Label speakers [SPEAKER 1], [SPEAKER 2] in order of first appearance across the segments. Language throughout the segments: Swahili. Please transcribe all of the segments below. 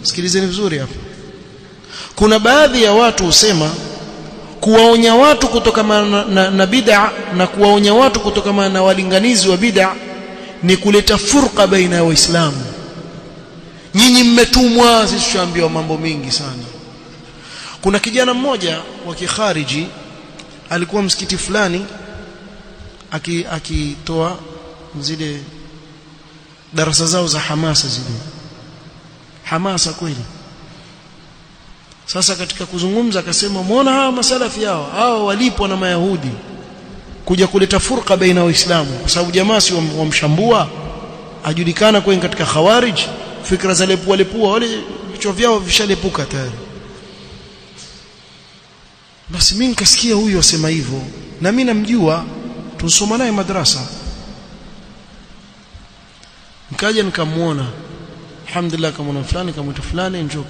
[SPEAKER 1] Sikilizeni vizuri hapa. Kuna baadhi ya watu husema kuwaonya watu kutokana na bid'a na kuwaonya watu kutokana na walinganizi wa bid'a ni kuleta furqa baina ya Waislamu. Nyinyi mmetumwa, sisi tushaambiwa mambo mingi sana. Kuna kijana mmoja wa kikhariji alikuwa msikiti fulani akitoa zile darasa zao za hamasa, zile hamasa kweli. Sasa katika kuzungumza akasema, muona hawa masalafi hao hawa walipwa na Mayahudi kuja kuleta furqa baina Waislamu, kwa sababu jamaa si wamshambua, ajulikana kwenye katika khawarij, fikra za lepua lepua, wale vichwa vyao vishalepuka tayari. Basi mimi nikasikia huyu asema hivyo, na mimi namjua, tunsoma naye madrasa. Nikaja nikamuona, alhamdulillah, kamwona fulani, kamwita fulani, njoo,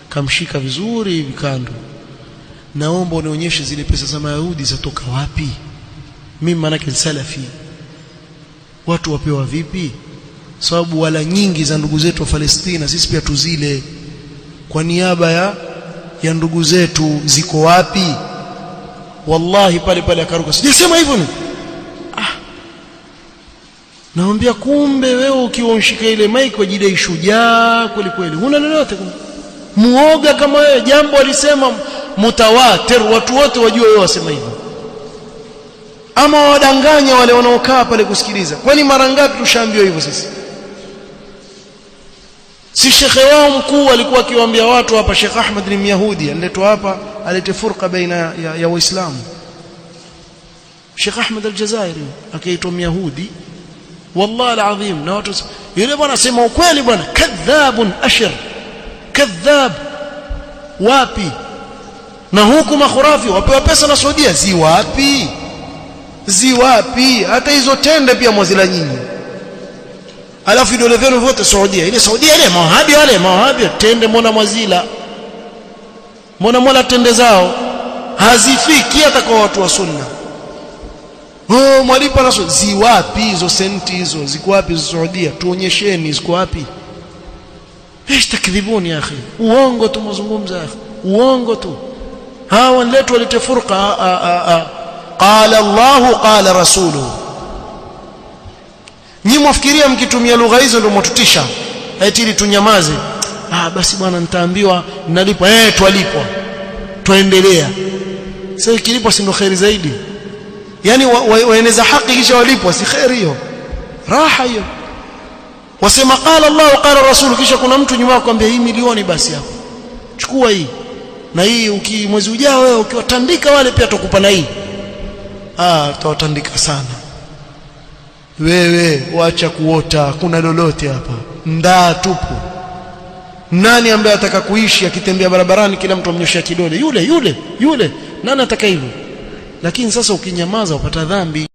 [SPEAKER 1] kamshika vizuri hivi kando, naomba unionyeshe zile pesa za Mayahudi zatoka wapi? Mimi manake salafi, watu wapewa vipi? Sababu wala nyingi za ndugu zetu wa Palestina sisi pia tuzile kwa niaba ya ndugu zetu, ziko wapi? Wallahi pale pale akaruka, sijasema hivyo ni naambia, kumbe wewe ukiwa unshika ile mic wajidai shujaa kweli kweli, huna lolote, muoga kama wewe. Jambo alisema mutawatir, watu wote wajue wewe wasema hivyo, ama wadanganya wale wanaokaa pale kusikiliza. Kwani mara ngapi tushaambiwa hivyo sisi? Si shekhe wao mkuu alikuwa akiwaambia watu hapa, Sheikh Ahmed ni Myahudi, aliletwa hapa alete furqa baina ya Waislamu. Sheikh Ahmed al-Jazairi akaitwa Myahudi, wallahi alazim. Na watu yule bwana sema ukweli bwana, kadhabun ashir, kadhab. Wapi? Na huku makhurafi wapewa pesa na Saudia, zi wapi? Zi wapi? Hata hizo tende pia mwazila nyinyi, alafu vidole vyenu vyote Saudia, ile Saudia ile mawahabi wale mawahabi, tende mbona mwazila, mbona mwala tende zao hazifiki hata kwa watu wa sunna. Oh, mwalipa na zi wapi hizo senti hizo, ziko wapi hizo Saudia? Tuonyesheni ziko wapi? ايش takdhibuni ya akhi, uongo tu mzungumza ya akhi, uongo tu. Hawa letu walete furqa. Qala Allahu qala rasuluhu. Nyi mwafikiria mkitumia lugha hizo ndio mwatutisha eti ili tunyamaze? Ah, basi bwana nitaambiwa nalipwa. Twalipwa, twaendelea. Sasa ikilipwa si ndio khairi zaidi? Yani waeneza haki kisha walipwa, si khairi hiyo? Raha hiyo. Wasema qala Allah qala rasulu, kisha kuna mtu nyuma yako kwambia hii milioni basi hapo chukua hii na hii, uki mwezi ujao wewe ukiwatandika wale pia tukupa na hii. Ah, tutawatandika sana. Wewe wacha kuota, kuna lolote hapa, ndaa tupu. Nani ambaye ataka kuishi akitembea barabarani kila mtu amnyoshia kidole, yule yule yule? Nani ataka hivyo? Lakini sasa ukinyamaza upata dhambi.